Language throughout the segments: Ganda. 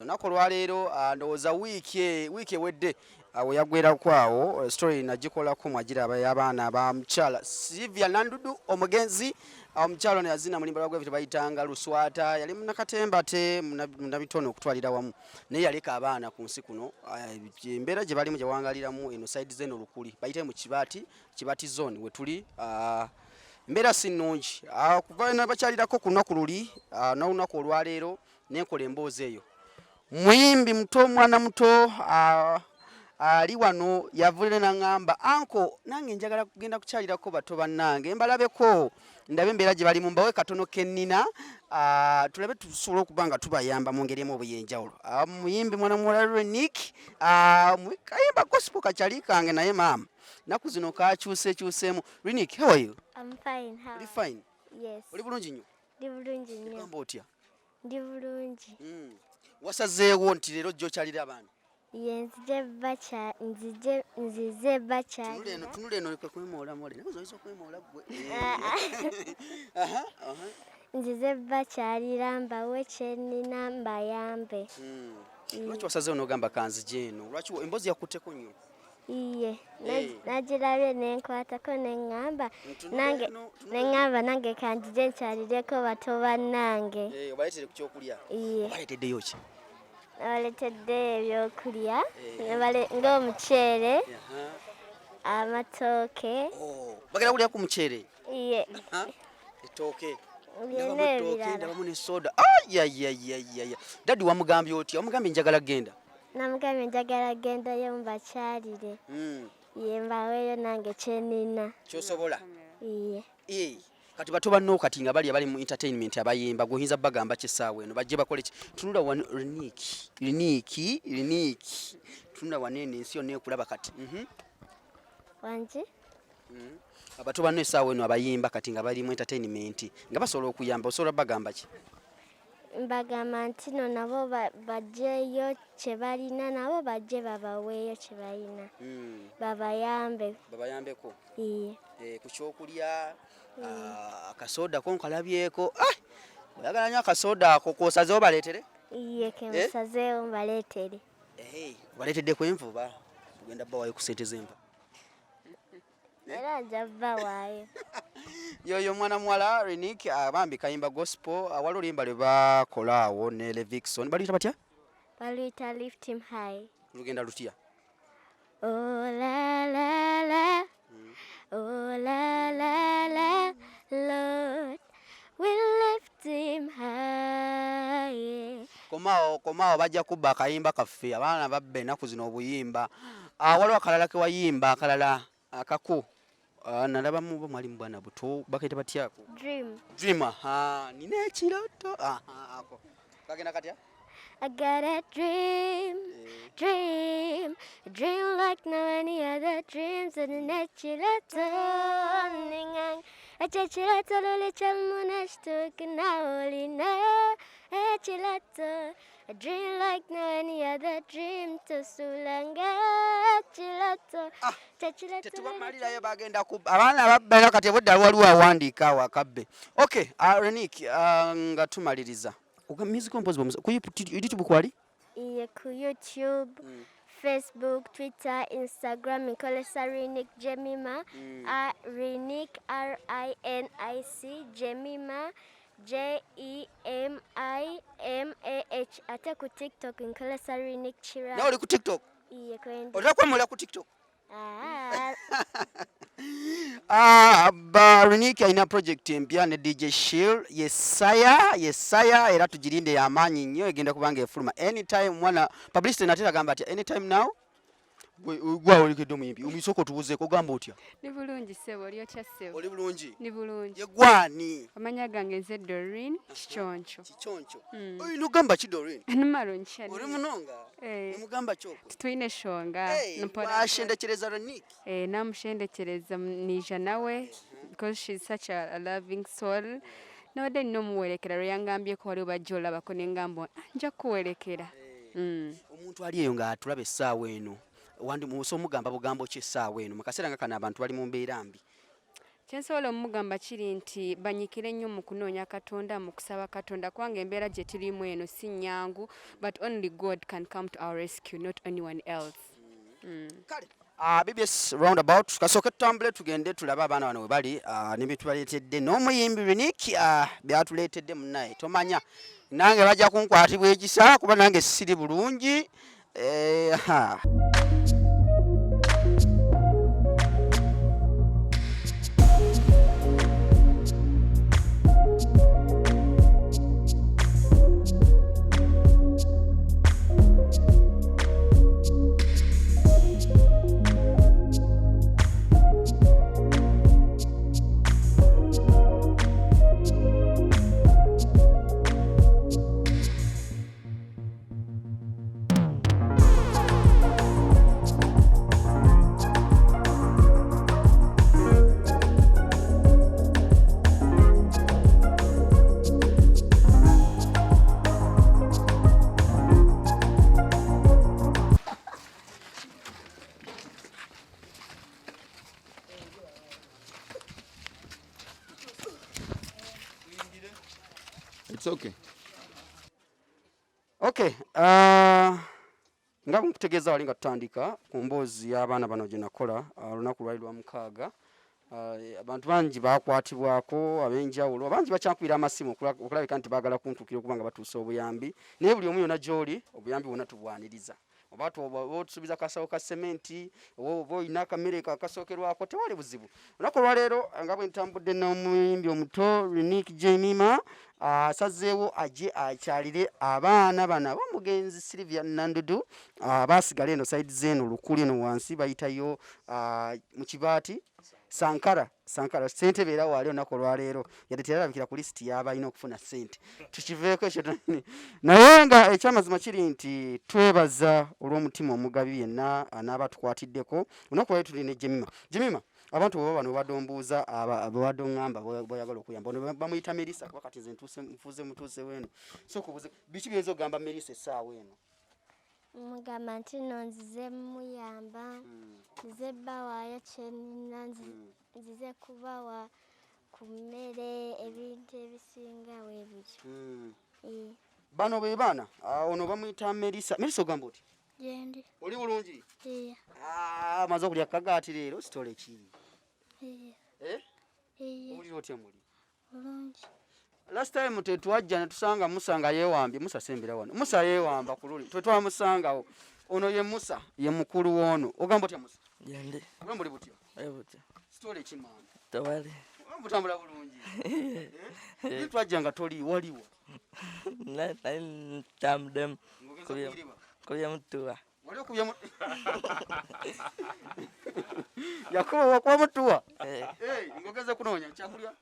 Olunaku olwaleero, ndowooza wiiki ewedde we yaggwerako awo, story nagikolako, mwagiraba, y'abaana ba mukyala Sylvia Nandudu omugenzi. Omukyala ono yazina mulimba lwa gwe bayitanga Luswata, yali munnakatemba ate munnabitone okutwalira wamu, naye yaleka abaana ku nsi kuno. Embeera gye balimu, gye bawangaliramu eno side zeno Lukuli, bayite mu Kibaati, Kibaati zone we tuli, embeera si nnungi. Kuva nabakyalirako ku lunaku luli n'olunaku olwaleero nenkola emboozi eyo, muyimbi muto, omwana muto ali wano yavulire naŋŋamba, "Uncle, nange njagala kugenda kukyalirako bato bannange, mbalabeko, ndabe embeera gye balimu, mbawe katono kennina, tulabe tusobola okuba nga tubayamba mu ngeri emu obuy'enjawulo." Muyimbi mwana muwala Renick, kayimba gospel kakyali kange, naye maama naku zino kakyusekyuseemu. Renick, how are you? I'm fine. How Oli fine? Yes. Oli bulungi nnyo? Ndi bulungi nnyo. Ogamba otya? Ndi bulungi. Wasazeewo nti leero ojja okyalira abaana? Ye, nzije Tunula eno. Bakyalira. Tunula eno, leka kwemoola mole, naye oyinza okwemoola ggwe. Aha. Nzize bakyalira, mbawe kye nnina, mbayambe. Lwaki wasazeewo n'ogamba kanzije eno? Lwaki emboozi yakutteko nnyo? Iye, nagirabye nenkwatako neŋŋamba Ntunula nange eno, tunula. Neŋŋamba nange kanjije nkyalireko bato bannange. Obaleetere ku kyokulya? Iye. Obaleeteddeyo ki? Nabaleeteddeyo ebyokulya ng'omuceere, amatooke. Oh, bagenda kulya ku muceere? Iye. Aha. Ettooke? Byonna Ndabamu ettooke, ebirala. Ndabamu ne soda. Ayayayayaya, daddy wamugambye otya? Wamugambye njagala genda? Namugambye njagala gendayo mbakyalire. Ye, mbaweeyo nange kyenina. Kyosobola. Iye. Kati bato banno kati nga bali abali mu entertainment abayimba, gweoyinza bagamba ki essaawa eno? Bajje bakole ki? Tunula wano, Renick, Renick, Renick, tunula wano eno, ensi yonna ekulaba kati. Wangi? Abato banno essaawa eno abayimba kati nga bali mu entertainment nga basobola okuyamba, osobola bagamba ki? Mbagamba nti no nabo baggyeyo kye balina, nabo bajje babaweeyo kye balina, babayambe. Babayambeko? Iye. Ku kyokulya, akasoda ko nkalabyeko. Ah! Oyagala nnyo akasoda ako, kwosazeewo baleetere? Iye, kemusazeewo mbaleetere. Baleeteddeko envuba, tugenda bawayo ku sente z'enva. Era nja bbawaayo. Yoyo omwana muwala Renick, bambi kayimba gospel. Waliwo oluyimba lwe bakola awo ne Levixone, baluyita batya? Baluyita "Lift Him High". Lugenda lutya? Oh la la la, oh la la la, Lord, we lift him high. Komaawo, komaawo, bajja kubba akayimba kaffe. Abaana babba ennaku zino obuyimba. Waliwo akalala ke wayimba, akalala akako, nalabamu bo mwali mu bwana buto, bakayita batyako? "Dream". "Dream". Aha, nina ekiroto. Aha, ako kagenda katya? I got a dream, dream, dream like no any other dreams. And ekiroto, ekyo ekiroto luli kyamuna kituuke nawe olina ekiroto. A dream like no any other dream, tosulanga ekiroto. Ah, Kyekiroto. Tetubamalirayo, bagenda kubba. Abaana babba kati, obudde waliwo awandiika awo akabbe. Okay, Renick, nga tumaliriza, music compose ku YouTube kwali? Iye, ku YouTube, Facebook, Twitter, Instagram nkozesa Rinic Jemima. Rinic, Rinic, Jemima, Jemimah. Ate ku TikTok nkozesa Rinic Chira. Nawe oli ku TikTok? Iye, kwendi. Otera kwemulira ku TikTok? Ah. Ah, ba Renick alina project empya ne DJ Shill, Yesaya, Yesaya, era tugirinde, y'amaanyi nnyo, egenda kubanga efuluma anytime. Mwana publicity natera agamba ati anytime now. Gwe awolekedde omuyimbi, omusooka otubuzeeko, ogamba otya? Ni bulungi ssebo, oli otya ssebo? Oli bulungi? Ni bulungi. Ye gwani? Amanya gange nze Doreen Kiconco. Kiconco. Nogamba ki, Doreen? Numaro nkyali. Oli munonga? Eh. Nemugamba kyoko? Tutwine eshonga. Hey, washendekereza Renick? Eh, namushendekereza nija nawe because she's such a loving soul. Nabadde nina omuwerekera lwe yangambyeko waliwo bajja olabako, ne ngamba, "Ah, nja kukuwerekera." Omuntu ali eyo ng'atulaba essaawa eno, wandi musa omugamba bugambo ki essaawa eno mu kaseera nga kano abantu bali mu mbeera mbi? Kyensobola omugamba kiri nti banyikire nnyo mu kunoonya Katonda, mu kusaba Katonda, kubanga embeera gye tulimu eno si nnyangu, but only God can come to our rescue, not anyone else. Kale BBS Roundabout, kasooke tutambule tugende tulabe abaana bano we bali ne byetubaleetedde n'omuyimbi Renick byatuleetedde. Munnaye tomanya nange bajja kunkwatibwa ekisa kuba nange siri bulungi. Eh, ha. It's okay. Okay, nga nkutegeeza wali nga tutandika ku mboozi y'abaana bano gye nakola olunaku lwali lwa mukaaga, abantu bangi bakwatibwako ab'enjawulo, abangi bakyankubira amasimu okulabika nti baagala kuntuukira okuba nga batuusa obuyambi, naye buli omu yonna gy'oli obuyambi bwonna tubwaniriza. Oba otusuubiza kasawo ka sementi oba olina akamere kakasookerwako, tewali buzibu. Olunaku olwaleero nga bwe ntambudde n'omuyimbi omuto Renick Jemima, asazeewo ajje akyalire abaana bano ab'omugenzi Sylvia Nandudu, baasigala eno side z'eno Lukuli eno wansi bayitayo mu Kibaati Sankara. Sankara ssentebe era waali olunaku olwaleero, yadde teyalabikira ku lisiti y'abalina okufuna ssente, tukiveeko ekyo. Naye nga ekyamazima kiri nti twebaza olw'omutima omugabi yenna anaaba tukwatiddeko. Olunaku lwali tuli ne Jemima. Jemima, abantu bwe bano bobadde ombuuza, bobadde oŋŋamba boyagala okuyamba, ono bamuyita Melissa, kuba kati nze ntuuse nfuuze mutuuze w'eno. Sooka obuuze biki by'oyinza okugamba Melissa essaawa eno? Mugamba nti nno nzize muyamba, nzize bbawaayo kyenina, nzize kubawa ku mmere, ebintu ebisinga weebityo. Bano be baana, ono bamuyita Melissa. Melissa, ogamba oti Gyendi. Oli bulungi? Iya. Amaze okulya kagaati leero sitole ki? Iya. Eh? Iya. Owulira otya muli? Bulungi. Last time tetwajja ne tusanga Musa nga yeewambye. Musa sembera wano. Musa yeewamba ku luli tetwamusangawo. Ono ye Musa, ye mukulu w'ono. Ogamba otya Musa? Gyendi. Obulamu buli butya? Butya. Sitole ki maama? Tewali. Obulamu butambula bulungi? Eh? Twajja nga toli waliwo. Nali ntambuddemu. Ng'ogeza kuyiriba. Kubyemutuwa. Wali okubyemu Yakuba wakuba mutuwa. Eh. Eh, ng'ogeze kunoonya kyakulya.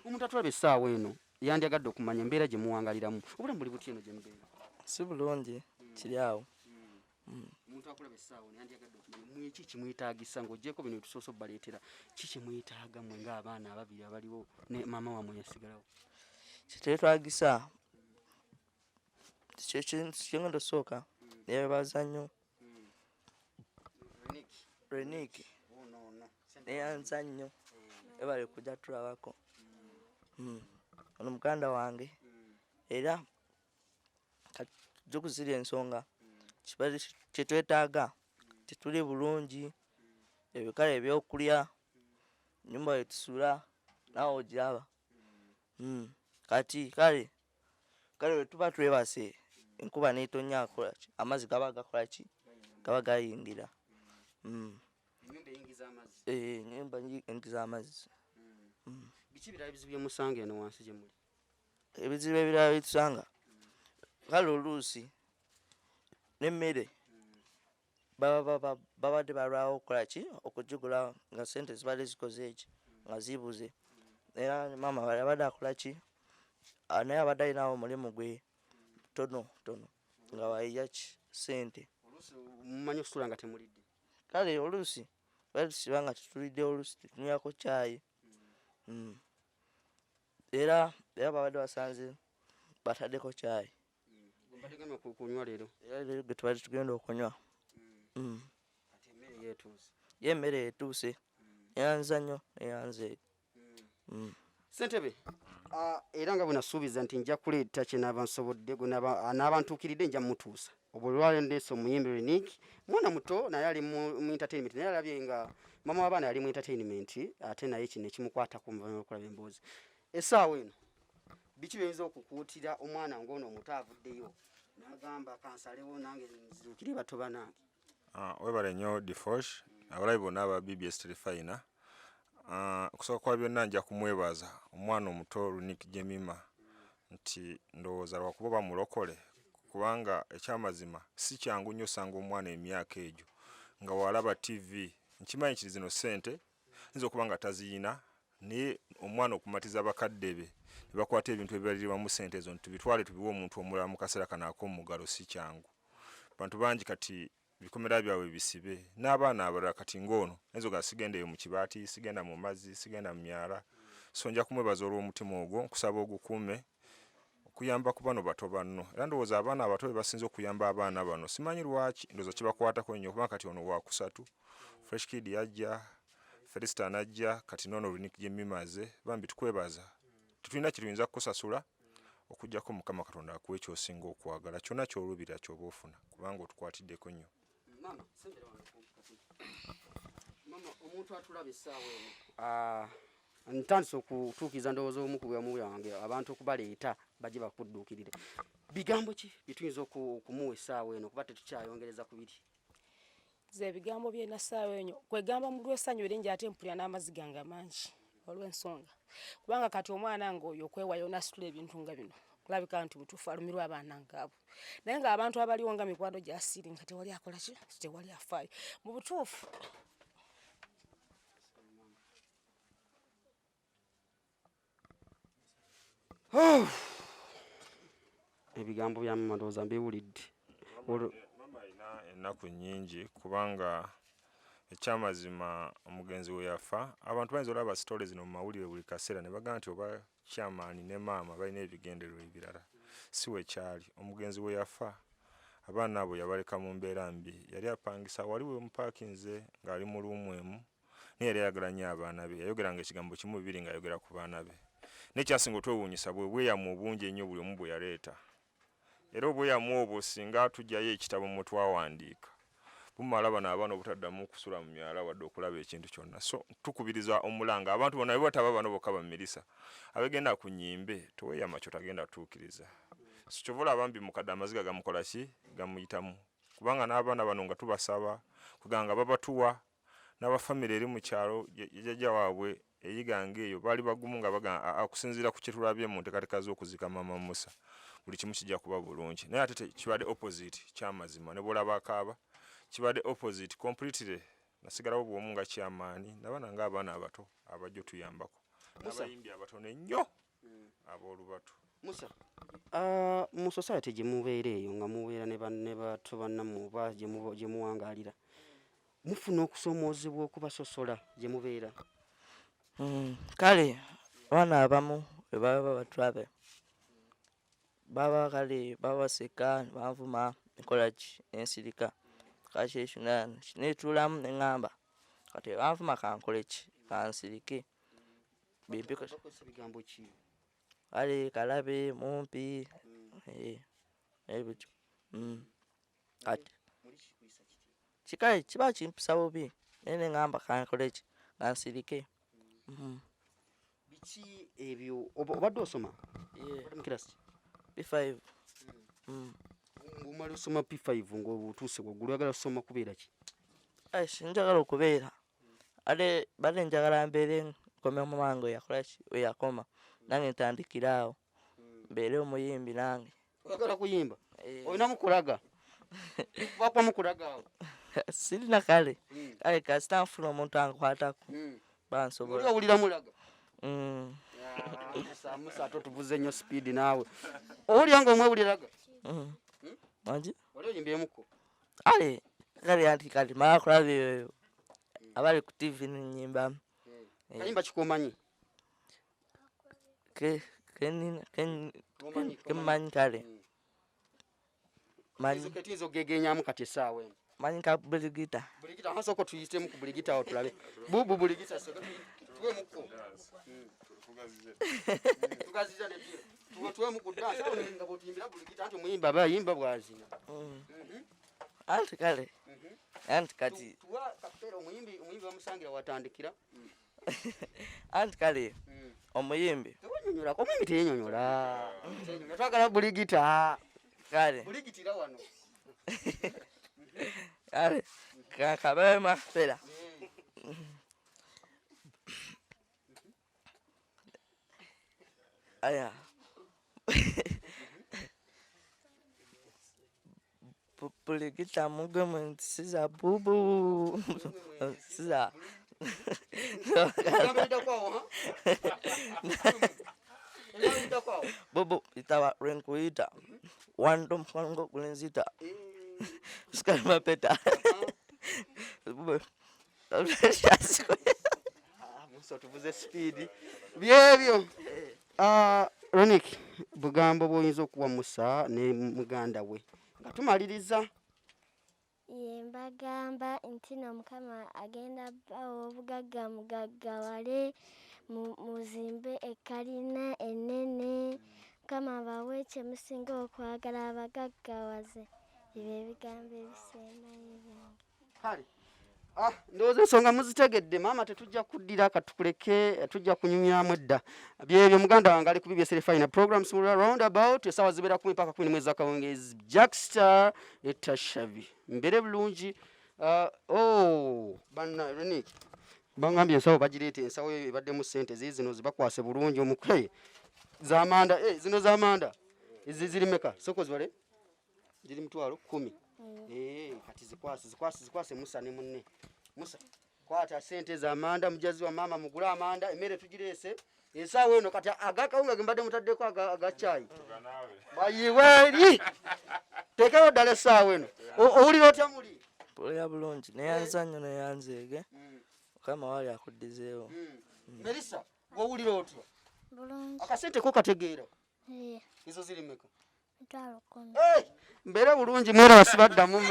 Omuntu atulaba essaawa eno yandyagadde okumanya embeera gye muwangaliramu. Obulamu buli butya eno gye mubeera? Si bulungi, kiri awo. Omuntu akulaba essaawa eno yandyagadde okumanya mwe ki kimwetaagisa ng'oggyeko bino byetusoose obbaleetera, ki kyemwetaaga mmwe ng'abaana ababiri abaliwo ne maama wammwe yasigalawo? Kyetwetagisa kyengenda osooka nebebaza nnyo Renick, neyanza nnyo, ebale kujja tulabako. Ono muganda wange era kati ensonga kibadde kyetwetaaga, tetuli bulungi, ebikale ebyokulya, nyumba wetusula naawe ogiraba. Kati kale kale bwe tuba twebase enkuba n'etonnya akola ki, amazzi gaba gakola ki, gaba gayingira. Ennyumba eyingiza amazzi? Eh, ennyumba eyingiza amazzi. Biki birala ebizibu bye musanga eno wansi gye muli? Ebizibu ebirala byetusanga, kale oluusi n'emmere babadde balwawo okukola ki, okugigula nga sente zibadde zikoze eki, nga zibuze. Era maama abadde akola ki, naye abadde alinawo omulimu gwe tono tono nga wayiya ki sente. Oluusi mumanyi okusula nga temulidde? Kale oluusi bali tusiba nga tetulidde, oluusi tetunywako caayi. Era babadde basanze bataddeko caayi. Mbadde genda kunywa leero. Era leero gwe tubadde tugenda okunywa. Kati emmere yeetuuse? Ye emmere etuuse. Neyanza nnyo, neyanze. Ssentebe, era nga bwe nasuubiza nti nja kuleeta kye naaba nsobodde, gwe anaaba ntuukiridde nja mmutuusa. Obwo olwaleero ndeese omuyimbi Runick, mwana muto naye ali mu entertainment, naye alabye nga maama w'abaana yali mu entertainment, ate naye kino ekimukwatako muvannyuma lw'okulaba emboozi. Essaawa eno biki by'oyinza okukuutira omwana ng'ono omuto avuddeyo n'agamba kansalewo nange nzuukire bato bannange? Webale nnyo Difosh, abalabi bonna aba BBS Terefayina. Okusooka kwa byonna nja kumwebaza omwana omuto Runick Jemima nti ndowooza lwakuba oba mulokole, kubanga ekyamazima si kyangu nnyo osanga omwana emyaka egyo nga walaba TV. Nkimanyi kiri zino ssente ayinza okuba nga taziyina, naye omwana okumatiza bakadde be ne bakwata ebintu ebibalirwamu ssente ezo nti tubitwale tubiwe omuntu omulala mu kaseera kano ak'omugalo si kyangu. Bantu bangi kati bikomera byabwe bisibe n'abaana abalala kati ng'ono ayinza okugamba sigenda eyo mu kibaati, sigenda mu mazzi, sigenda mu myala. So nja kumwebaza olw'omutima ogwo, nkusaba ogukuume okuyamba ku bano bato banno. Era ndowooza abaana abato be basinze okuyamba abaana bano, simanyi lwaki, ndowooza kibakwatako nnyo kubanga kati ono wakusatu, Fresh Kid yajja, Felisita n'ajja, kati n'ono Runick Jemima azze. Bambi tukwebaza, tetulina kye tuyinza kukusasula okuggyako Mukama Katonda akuwe ky'osinga okwagala, kyonna ky'oluubirira ky'oba ofuna kubanga otukwatiddeko nnyo. Maama, sembera wano kumpi. Maama, omuntu atulaba essaawa eno, ntandise okutuukiriza ndowooza omu ku bulamu bwange abantu okubaleeta bajje bakudduukirire. Bigambo ki bye tuyinza okumuwa essaawa eno kuba tetukyayongereza ku biri? Nze ebigambo bye nassaawa eno kwegamba mu lw'essanyu eringi ate mpulira n'amaziga nga mangi olw'ensonga, kubanga kati omwana ng'oyo okwewayo n'asitula ebintu nga bino kulabika nti butuufu alumirwa abaana ng'abo, naye ng'abantu abaliwo nga mikwano gya Siri nga tewali akola ki, tewali afaayo mu butuufu. Ebigambo bya mama ndowooza mbiwulidde. Mama alina ennaku nnyingi kubanga ekyamazima omugenzi we yafa abantu bayinza olaba stories zino mu mawulire buli kaseera ne bagamba nti oba chairman ne maama balina ebigendererwa ebirala. Si we kyali. Omugenzi we yafa abaana abo yabaleka mu mbeera mbi, yali apangisa wali we mupaakinze ng'ali mu luumu emu, naye yali ayagala nnyo abaana be, yayogeranga ekigambo kimu bibiri ng'ayogera ku baana be. Naye ekyasinga otwewuunyisa bwe bweyamu obungi ennyo buli omu bwe yaleeta. Era obweyamu obwo singa tuggyayo ekitabo mwe twawandiika, bumala bano abaana obutaddamu kusula mu myala wadde okulaba ekintu kyonna. So tukubiriza omulanga abantu bonna bwe bataba bano bokka bamirisa abagenda ku nnyimbe, toweeyama ky'otagenda kutuukiriza. So ky'ova olaba mbi mukadde amaziga gamukola ki, gamuyitamu, kubanga n'abaana bano nga tubasaba kugamba nga babatuwa n'abafamire eri mu kyalo jjajja waabwe eyiga ng'eyo baali bagumu nga bagamba okusinziira ku kye tulabye mu nteekateeka z'okuziika Maama Musa buli kimu kijja kuba bulungi, naye ate kibadde opposite kyamazima ne bw'olaba akaaba kibadde opposite completely. Nasigalawo bw'omu nga kyamaanyi n'abaana ng'abaana abato abajja otuyambako n'abayimbi abatono ennyo ab'olubatu. Musa, mu society gye mubeera eyo nga mubeera ne bato bannammwe oba gye muwangaalira, mufuna okusoomoozebwa okubasosola gye mubeera? Kale abaana abamu bwe baba batulabe baba kale babaseka ne banvuma nkola ki nensirika, kati ekyo neetuulamu ne ŋŋamba kati bwe banvuma kankole ki, kansirike. Bakozesa bigambo ki? Kale kalabe mumpi ebityo. Kati kikale kiba kimpisa bubi naye ne ŋŋamba kankole ki, kansirike. Biki ebyo obadde osoma? Obadde mu kirasi ki? P5. Ng'omala osoma P5 ng'otuuse waggulu, oyagala kusoma kubeera ki? Sinjagala okubeera ate badde njagala mbeere nkome mama wange we yakola ki, we yakoma, nange ntandikire awo mbeere omuyimbi nange. Oyagala kuyimba? Olina mukulaga? Bakwa mukulaga awo? Sirina kale. Kale kasita nfuna omuntu ankwatako bansobola. Oli owulira mulaga? Musa, ate otuvuze nnyo speed naawe. Owulira ng'omwewuliraga? Wangi? Wali oyimbyemuko? Ale kale anti kati mala kulaba eyo abali ku TV nnyimbamu. Kayimba kikomanyi? Kemmanyi kale. Tuyinza okugegenyamu kati essaawa eno. Manyi ka buligita. Buligita hasoko tuyitemu ku buligita awo tulabe. Bubu buligita soko tuwemuko. Tugaziza ne pira. Tuwe tuwemu ku dance awo nga botuyimbira buligita anti omuyimba aba ayimba bwazina. Anti kale. Anti kati. Tuwa kapeera omuyimbi omuyimbi bamusangira watandikira. Anti kale omuyimbi. Tewenyonyola omuyimbi teyenyonyola. Teyenyonyola twagala buligita. Kale. Buligitira wano. Kale. Kakabe mafera. Aya. Buligita mugwe mwentisiza bubu. Siza. Bubu itaba lwenkuyita. Wando mukwano gulenzita. Sukali mapeta. Bubu. Musa tuvuze speed. Byebyo. Ronik, bugambo bw'oyinza okuwa Musa ne muganda we nga tumaliriza. Ye mbagamba nti no Mukama agenda bawa obugagga mugaggawale, muzimbe ekkalina ennene, Mukama abawe kye musinga okwagala abagaggawaze. Ebyo ebigambo ebisembayo byange. Kale. Ndowooza ensonga muzitegedde maama, tetujja kuddira katukuleke, tujja kunyumyamu edda. Byebyo muganda wange ali ku BBS Terefayina program Sumulula Roundabout, essaawa zibeera 10 paka 11 ez'akawungeezi. Jackstar ne Tashabi. Mbeere bulungi. Oh, banna Renick. Bangambye ensawo bagireeta, ensawo eyo ebaddemu ssente ziizino zibakwase bulungi omukwe. Z'amanda, zino z'amanda. Ezi ziri mmeka? Sooka ozibale. Ziri 10,000. Kati zikwase, zikwase, zikwase Musa ne munne. Musa, kwata ssente z'amanda, mujazi wa maama mugule amanda, emmere tugireese. Essaawa eno kati agakawunga ge mbadde mutaddeko aga caayi. Bayiwe eri. Teekayo ddala essaawa eno. Owulira otya muli? Mpulira bulungi, neyanza nnyo neyanzeege. Mukama wali akuddizeewo. Melissa, gw'owulira otya? Bulungi. Akasente ko kategeera? Ee. Ezo ziri mmeka? 10,000. Mbeere bulungi, mweraba sibaddamu.